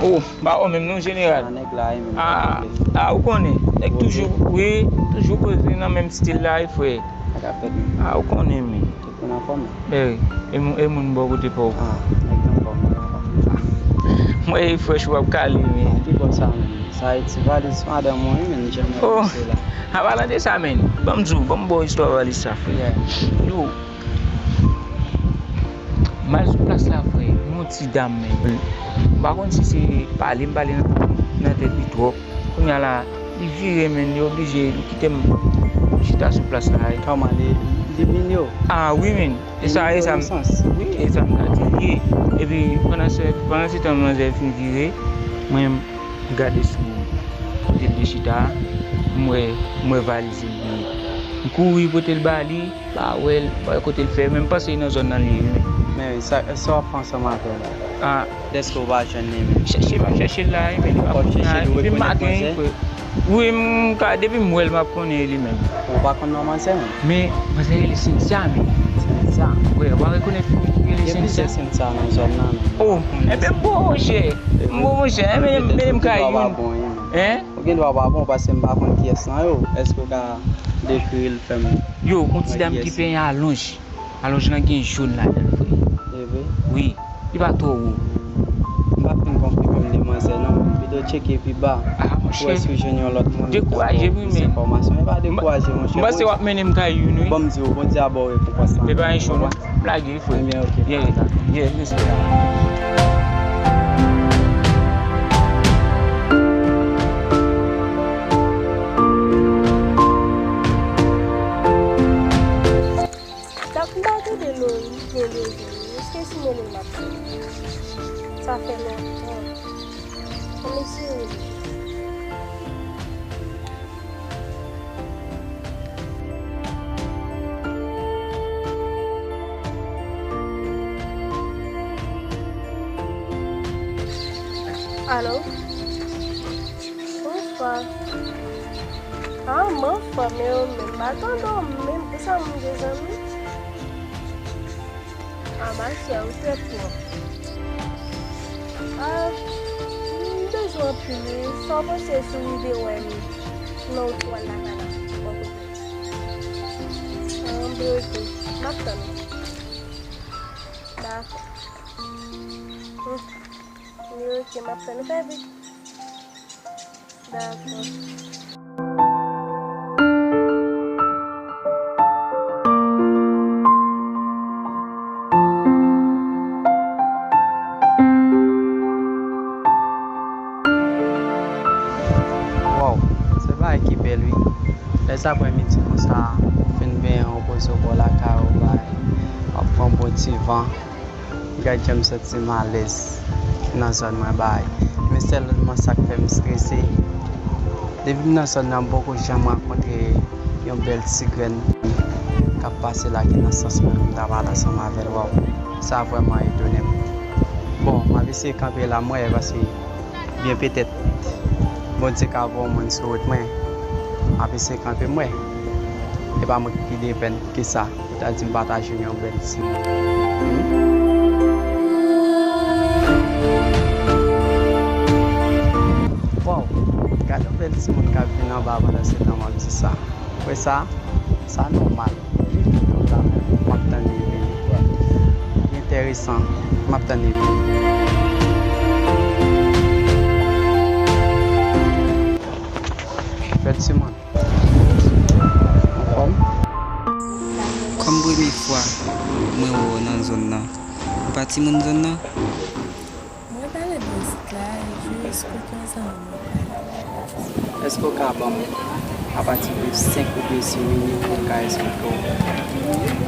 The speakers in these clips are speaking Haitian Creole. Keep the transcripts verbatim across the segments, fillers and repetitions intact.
Oh, ba ou menm non jeneral. Sa nèg la ye menm. Ah, ah, ou konnen. Nèg toujou, wi, toujou poze nan menm stil la, wi, frè. Sa k ap fèt menm? Ah, ou konnen, men. Tout moun anfòm? Eh, e moun, e moun bò kote pa w? Ah, nèg anfòm, papa. Mwen, e frèch w ap kale, men. Ah, ki bò sa menm? Sa e ti valiz madanm mwen, wi, men, janm wè misye la. An palan de sa, men, ban m di w, ban m ba w istwa valiz sa, frè. Yeah. Yo, M al sou plas la, frè, yon ti dam, men. M pa konn si se pale m pale nan, nan tèt li twòp. Kounye a la, li vire, men, li oblije, li kite m chita sou plas la. Kòman, li, li vin yo? Ah, wi, men. E sa, e sa, wi, e sa m ka di l ye. Epi, pandan se, pandan se tan manzè fin vire, mwen, m gade sou kote l te chita a, m wè, m wè valiz li ye. M kouri pote l ba li, pa wè l, pa wè kote l fè, men m panse e nan zòn nan li ye, wi. Men sa, sa w ap fè ansanm avè l la? Ah. Dèske w pa jwenn li menm? Chèche, m ap chèche l la, wi, men li pa konnen la. Depi maten, wi, frè. Wi, m ka, depi m wè l, m ap konnen e li menm. Ou pa konn non manzè menm? Men, manzè rele Cynthia, men. Cynthia? Wi, ou pa rekonèt moun ki rele Cynthia? Gen plizyè Cynthia nan zòn nan, men. Oh, enben m bon, monchè. M bon, monchè. Enben, men m ka youn. Hein? Ou gen dwa pa bon, paske m pa konn kiyès nan yo. Èske w ka dekri l fè m? Yo, yon ti dam ki penyen alonj. Alonj lan gen jòn ladan l, frè. E vre? Wi, li pa twò wo. M pa fin konfime m li manzè non, men m pito tcheke pi ba pou wè si w jwenn yon lòt moun ki ka ba w plis enfòmasyon. E pa dekouraje, monchè. M panse w ap mennen m kay youn, wi. Bon, m di w, Bondye a ba w rekonpans lan. E pa yon cho non. Lage, frè. Ebyen, ok. Yeah, yeah, respè. Sa m pa tande Lori, men Lori, èske si mwen menm m ap tande? Sa fè lontan. Ann eseye li. Alo? Bonswa. Ah, m anfòm, e ou menm? M pa tande w menm. Pou sa moun gen zanmi? Ah, ma chère, ou trè twòp. Ah, m bezwen anpil, wi. Sa w panse si w rive wè m nan wout pou w al lakay la, bò kote? Ah, anben, ok. M ap tann ou. Dakò. Hmm. Anben, ok, m ap tann ou. Fè vit. Dakò. Waw, se bagay ki bèl, wi. Lè zaprèmidi konsa, ou fin benyen, ou poze w bò lakay ou, bay, w ap pran bon ti van. Gad jan m santi m alèz nan zòn mwen bay. Men sèlman sa k fè m strese, depi m nan zòn nan, m poko janm rankontre yon bèl ti grèn k ap pase la ki nan sans mwen pou m ta pale ansanm avè l. Waw, sa vrèman etone m. Bon, m ap eseye kanpe la, m wè, paske byen petèt Bondye ka voye yon moun sou wout mwen. M ap eseye kanpe, m wè. E pa mwen ki pi depenn ke sa. Ou ta di m pataje yon bèl timoun. Waw, gade yon bèl timoun k ap vin anba pandan se tan m ap di sa. Ou wè sa? Sa nòmal. Li vin konsa, m ap tann li vini. Li enteresan, m ap tann li vini. Bèl timoun. Anfòm? Kòm premye fwa mwen wè w nan zòn nan, ou pa timoun zòn nan? Mwen pa ret bò isit la, e jis kote yon zanmi mwen pral. Èske w ka ban m apati de senk oubyen dis minit pou m ka esplike w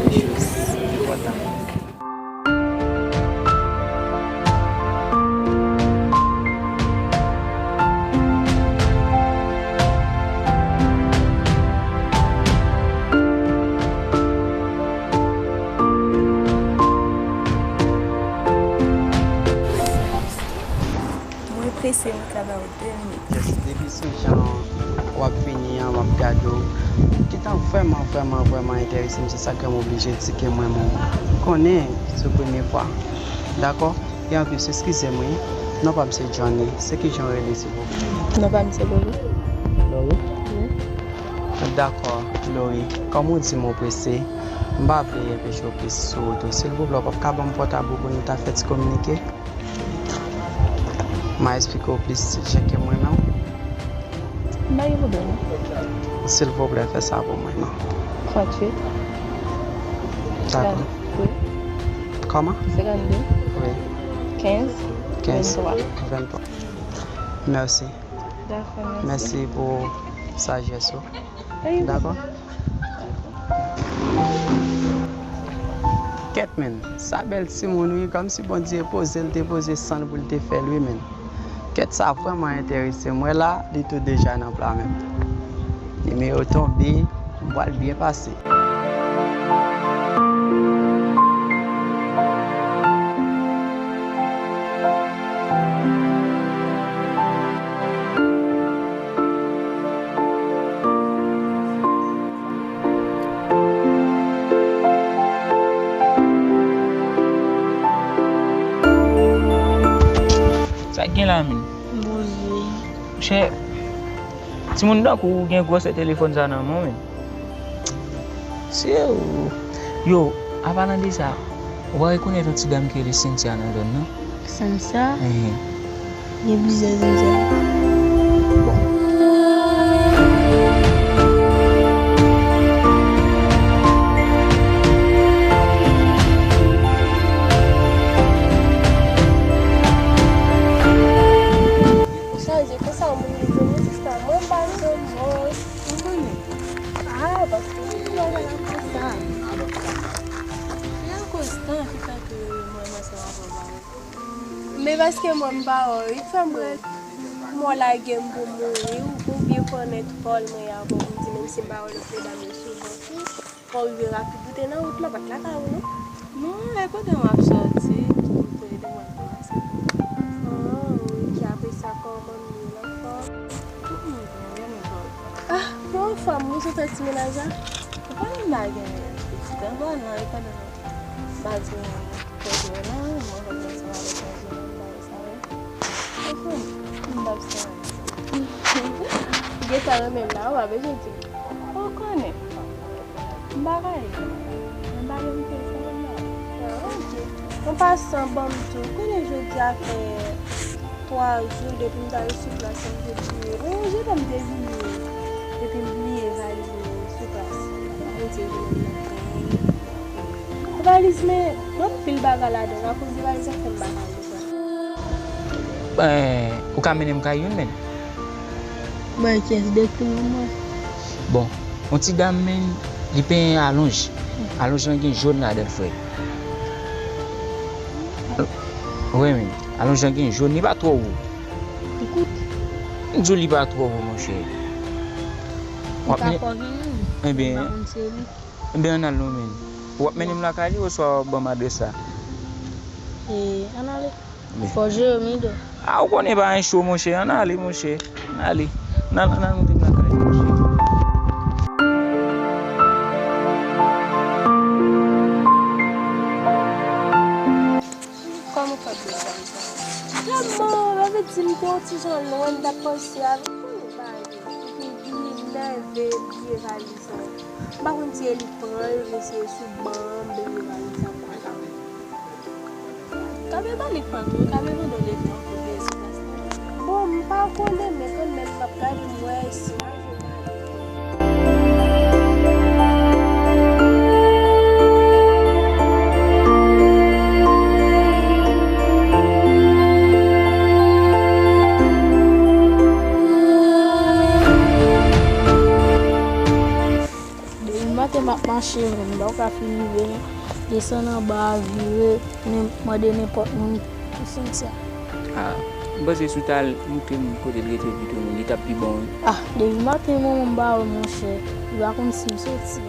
de choz enpòtan? Mwen prese, mwen ka ba w de minit. Yes, depi sou jan w ap vini an, m ap gade w. Ou gentan vrèman, vrèman, vrèman enterese m. Se sa k fè m oblije di ke mwen menm, konnen, se premye fwa. Dakò? E anplis, eskize m, wi. Non pa m se Johnny. Se kijan w rele, silvouplè? Non pa m se Lori. Lori? Wi. Dakò, Lori. Kòm ou di m ou prese, m pa vle enpeche w plis sou wout ou. Silvouplè, w p ap ka ban m pòtab ou pou nou ta fè ti kominike? M a eksplike w plis jan ke m renmen w. M pa gen pwoblèm. Silvouplè, fè sa pou mwen, non. Tranntuit. Dakò. Wi. Kòman? Senkannde. Wi. Kenz. Kenz. Venntwa. Venntwa. Mèsi. Dakò, mèsi. Mèsi pou sajès ou. Dakò? Kèt, men, sa bèl timoun, wi, kòmsi Bondye poze l te poze san l pou l te fè l, wi, men. Kèt, sa vrèman enterese m. Wè la, li tou deja nan pla menm. Nimewo tonbe, m pral byen pase. Sa k gen la, men? Bondye. Monchè, timoun tankou w gen gwosè telefòn sa nan men w, men. Se ou. Yo, an palan de sa, ou pa rekonèt yon ti dam ki rele Cynthia nan zòn nan? Cynthia? Enhen. Gen plizyè Cynthia. Bon. Ou chaje konsa, moun li vini sista. Mwen pa zanmi. Ou konnen. Ah, paske ou di bagay la konsa. Se akoz tan ki fè ke mwen, mwen se yon afè. Men paske mwen m pa wè w, li fè m wè mò lage m pou mouri, ou, ou byen konnen fòl mwen ye avè w, pou m di menm si m pa wè lòt medam yo souvan tou, fò w rive rapid, ou te nan wout la, pa t lakay ou non. Non, e kote m ap sòti, tou, tou, e de mwen k kòmanse. Ah, wi, ki apre sa kòman m ye la fò. Tout moun konn, gen moun konn. Ah, non, fanm, ou sot nan ti menaj la? Ou konnen m pa gen pitit ankò non, e pandan m pa di w. Kote w la, mwen konn ansanm avèk yon jèn, m pa wè sa vre. Ou konnen, m p ap sa. Ou gentan renmen m la, ou pa bezwen di m. Ou konnen. M pa rayi. Mwen pa menm fè sa, m pa rayi. Ah, ok. An pasan, ban m di w, ou konnen jodi a fè twa jou depi m t al sou plas la, m te bliye. Ou wè, jodi a m te vini, epi m bliye valiz mwen sou plas. Bondye vini nan kay. Valiz, men, gen anpil bagay ladan l, akoz de valiz sa fè m pa ka ale pran. Ben, ou ka mennen m kay youn, men. Mwen, kiyès dekri pou mwen? Bon, yon ti dam, men, li penyen alonj. Alonj lan gen jòn ladan l, frè. Wi, men, alonj lan gen jòn, li pa twò wo. Li kout. M di w li pa twò wo, monchè. Li pa fò vini. Ebyen, m pa konn si se li. Ebyen, ann al non, men. W ap mennen m lakay li oswa w ap ban m adrès la? E, ann ale. Fò jere m wi, dò. A, ou konnen pa gen cho, monchè. Ann ale, monchè. Ann ale. Ann al, ann al monte m lakay li, monchè. Kòman w fè bliye valiz sa? Kòman, w ap di m te yon ti jan lwen, m t ap panse avèk ou, ou pa gen. Epi li nève, bliye valiz sa. M pa konn si e li k pran l, oubyen si e sou ban an, bliye valiz sa, m pa ka. Ka vin ba li k pran l tou, ka vin mande w leve an pou l veye sou plas la. Bon, m pa konnen, men kanmenm, m ap gade pou m wè si m a jwenn. Depi maten m ap mache, m pa ka fin rive, desann anba a, vire, men mande nenpòt moun pou Cynthia. A, m panse si w t al montre m kote l rete pito, men li t ap pi bon, wi. A, depi maten manman m pa wè, monchè, li pa konn si m soti.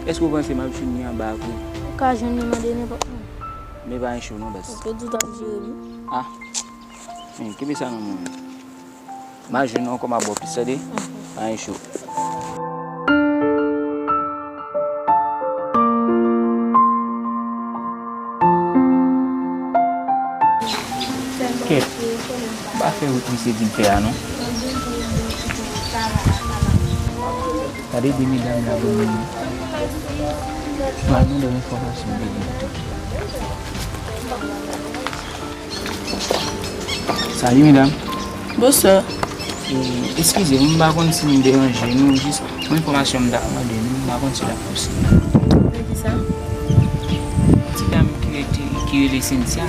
Èske w panse m ap jwenn li anba vre? Ou ka jwenn li, mande nenpòt moun. Men pa gen cho non, baz. Ou te di w t ap jere li. A, men kenbe sa nan men w. M a jwenn ou ankò, m a ba w plis, tande? Pa gen cho. Sèlman M pa fè wout misye di m fè a non. Gade de medam la ban mwen. M al mande yon enfòmasyon de li tou. Salut medam. Bonswa. E, eskize m, m pa konn si m deranje nou, jis yon enfòmasyon m t ap mande nou, m pa konn si l ap posib. Nan kisa? Ti dam ki rete, ki rele Cynthia.